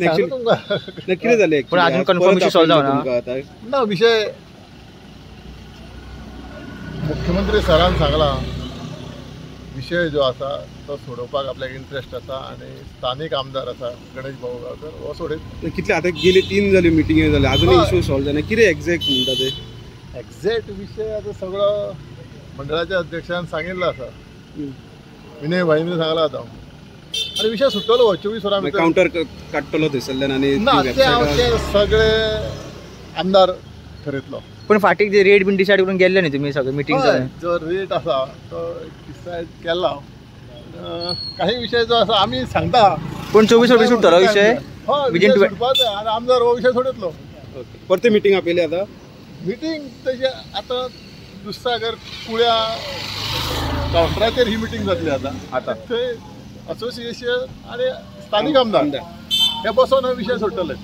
तुमकां कितें जालें? पण अजून कन्फर्म विशय सॉल्व जावना ना. विशय मुख्यमंत्री सरान सांगला, विशय जो आसा तो सोडोवपाक आपल्याक इंट्रस्ट आसा आनी स्थानीक आमदार आसा गणेश भाऊ गांवकर हो सोडयत. कितले आतां गेले 3 जाल्यो मिटिंगी जाल्यो, अजून इशू सॉल्व जायना, कितें एग्जॅक्ट म्हणटा ते? एग्जॅक्ट विशय आतां सगळो मंडळाच्या अध्यक्षान सांगिल्लो आसा, विनय भाईन सांगला आतां, आनी विशय सुट्टलो हो 24 वरां भितर. कावंटर काडटलो थंयसरल्यान आनी ना ते सगळे आमदार ठरयतलो. पण फाटीक जे रेट बीन डिसायड करून गेल्ले न्ही तुमी सगळे मिटींग? जो रेट आसा तो डिसायड केला, काही विशय जो आसा आमी सांगता, पण 24 वरां सुट्टलो विशय. हय, सुटपाक जाय आनी आमदार हो विशय सोडयतलो. परते मिटींग आपयली आतां? मिटींग तशी आतां दुधसागर कुळ्या कावंटराचेर ही मिटींग जातली आतां. आतां थंय असोसिएशन आनी स्थानीक आमदार हे बसोन हो विशय सोडटले.